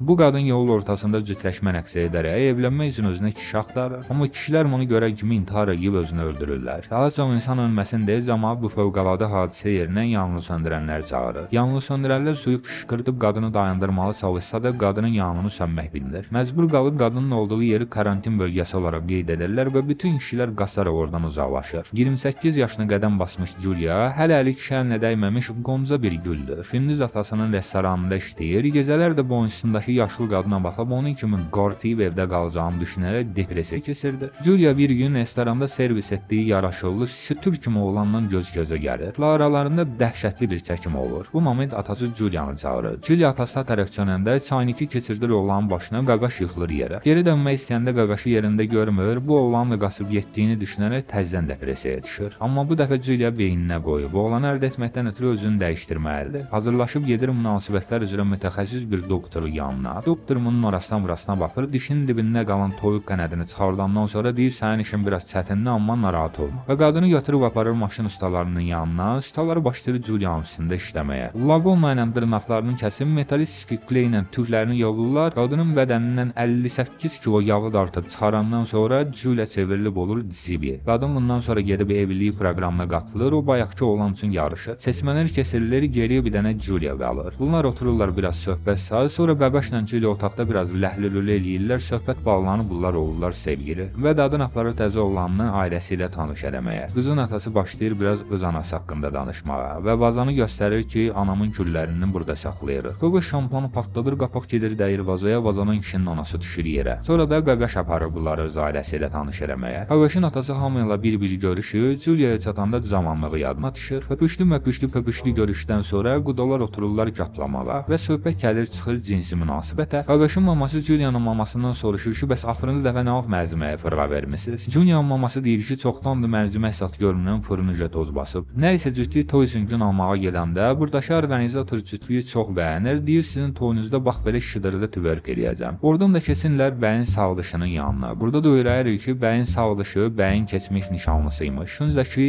Bu qadın yolun ortasında cütləşmə rəqsi edərək evlənmək üçün özünə kişi axtarır. Amma kişilər bunu görən kimi intihar edib özünü öldürürlər. Daha çox insan ölməsin deyə camaat bu fövqəladə hadisə yerinə yanğın söndürənlər çağırır. Yanğın söndürənlər suyu fışqırdıb qadını dayandırmalı çalışsa da qadının yanğını sönmək bilmir. Məcbur qalıb qadının olduğu yeri karantin bölgəsi olaraq qeyd edirlər və bütün kişilər qaçaraq oradan uzaqlaşır. 28 yaşına qədəm basmış Julia hələ əli kişi əlinə dəyməmiş qonca bir güldür. Gündüz atasının restoranında işləyir, gecələr də boynusundakı yaşlı qadına baxıb onun kimi qartıyıb evdə qalacağını düşünərək depressiya keçirdi. Julia bir gün restoranda servis etdiyi yaraşıqlı sütür kimi oğlanla göz-gözə gəlir. Və aralarında dəhşətli bir çəkim olur. Bu moment atası Julianı çağırır. Julia atasına tərəf dönəndə çayniki keçirdir oğlanın başına, qaqaş yıxılır yerə. Geri dönmək istəyəndə qaqaşı yerində görmür. Bu oğlanla qaçıb getdiyini düşünərək təzədən depressiyaya düşür. Amma bu dəfə Julia beyninə qoyub oğlanı əldə etməkdən ötürü özünü dəyişdirməlidir. Hazırlaşıb gedir münasibətlər üzrə mütəxəssis bir doktorun yanına. Doktor bunun orasına burasına baxır, dişinin dibində qalan toyuq qənədini çıxardandan sonra deyir sənin işin biraz çətindir, amma narahat olma. Və qadını götürüb aparır maşın ustalarının yanına. Ustaları başlayır Julianın üstündə işləməyə. Lagoma ilə dırnaqlarını kəsib metalik kley ilə tüklərini yolurlar. Qadının bədənindən 58 kilo yağı dartıb çıxarandan sonra Julia çevrilib olur Zibi. Qadın bundan sonra gedib evlilik proqramına qatılır. O bayaqkı oğlan üçün yarışır. Seçmələr keçirilir, geriyə bir dənə Julia qalır. Bunlar otururlar biraz söhbət salır. Sonra bəbəşlə Julia otaqda biraz ləhlülülü eləyirlər. Söhbət bağlanır, bunlar olurlar sevgili. Və qadın aparır təzə oğlanını ailəsi ilə tanış eləməyə. Qızın atası başlayır biraz öz anası haqqında danışmağa və vazanı göstərir ki, anamın küllərini burada saxlayırıq. Qoqa şampanı partladır, qapaq gedir dəyir vazaya, vazanın kişinin anası düşür yerə. Sonra da qaqaş aparır bunları öz ailəsi ilə tanış eləməyə. Qaqaşın atası hamı ilə bir-bir görüşür, Juliaya çatanda zamanlığı yadına düşür. Öpüşlü möpüşlü pöpüşlü görüşdən sonra qudalar otururlar gaplamağa və söhbət gəlir çıxır cinsi münasibətə. Qaqaşın maması Julianın mamasından soruşur ki, bəs axırıncı dəfə nə vaxt məzməyə fırğa vermisiniz? Julianın maması deyir ki, çoxdandır məzmə sat görünən fırını toz basıb. Nə isə cütlük toy üçün gün almağa gedəndə buradakı orqanizator cütlüyü çox bəyənir. Deyir sizin toyunuzda bax belə şıdırlı twerk eləyəcəm. Oradan da keçirlər bəyin sağdışının yanına. Burada da öyrənirik ki, bəyin sağdışı bəyin keçmiş nişanlısıymış. Şunca ki,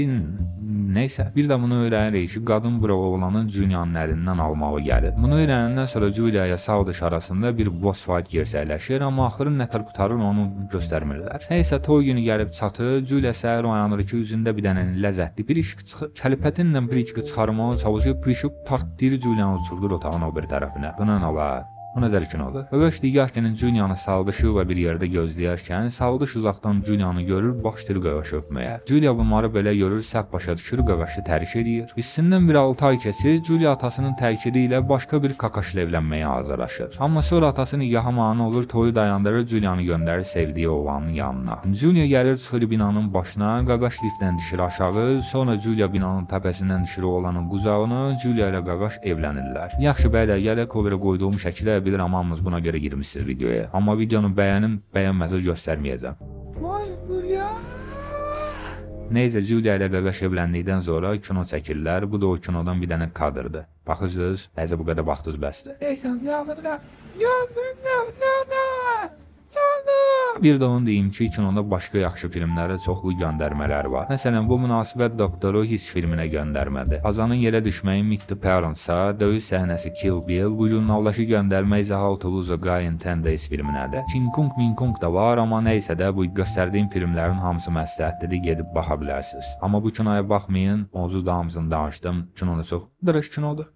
neysə, bir də bunu öyrənirik ki, qadın bura oğlanın Julianın əlindən almağı gəlir. Bunu öyrənəndən sonra Julia ilə sağdış arasında bir boss fight gerçəkləşir, amma axırı nətər qurtarır onu göstərmirlər. Neysə toy günü gəlib çatır, Julia səhər oyanır ki, üzündə bir dənə ləzzətli bir işıq çıxır. Kəlpətinlə bir işığı çıxarmağa çalışır, bir işıq partlayır, Julianı uçurdur otağın o bir tərəfinə. Buna nə olar? O nəzər kinodur. Övəş digərkən Julianı saldışı və bir yerdə gözləyərkən Saldış uzaqdan Julianı görür, başlayır qaqaşı öpməyə. Julia bunları belə görür, səhv başa düşür, qaqaşı tərk eləyir. Üstündən bir 6 ay keçir, Julia atasının təkidi ilə başqa bir kakaşla evlənməyə hazırlaşır. Amma sonra atası nigaha mane olur, toyu dayandırır, Julianı göndərir sevdiyi oğlanın yanına. Julia gəlir çıxır binanın başına, qaqaş liftdən düşür aşağı, sonra Julia binanın təpəsindən düşür oğlanın qucağına, Julia ilə qaqaş evlənirlər. Yaxşı bəylər, gələk coverə qoyduğum şəkilə, bilirəm hamınız buna görə girmişsiniz videoya. Amma videonu bəyənin, bəyənməzə göstərməyəcəm. Vay Julia. Neysə Julia ilə qaqaş evləndikdən sonra kino çəkirlər. Bu da o kinodan bir dənə kadrdır. Baxırsınız, təzə bu qədər vaxtınız bəsdir. Neyse yardım yardım yardım yardım. Bir də onu deyim ki, kinoda başqa yaxşı filmlərə çoxlu göndərmələr var. Məsələn, bu münasibət doktoru His filminə göndərmədir. Azanın yerə düşməyi Meet the Parents-a, döyüş səhnəsi Kill Bill, bu jurnaldakı göndərmə isə How to Lose a Guy in 10 Days filminədir. King Kong, Ming Kong da var, amma nə isə də bu göstərdiyim filmlərin hamısı məsləhətlidir, gedib baxa bilərsiniz. Amma bu kinoya baxmayın, onsuz da hamısını danışdım. Kino da çox dırış kinodur.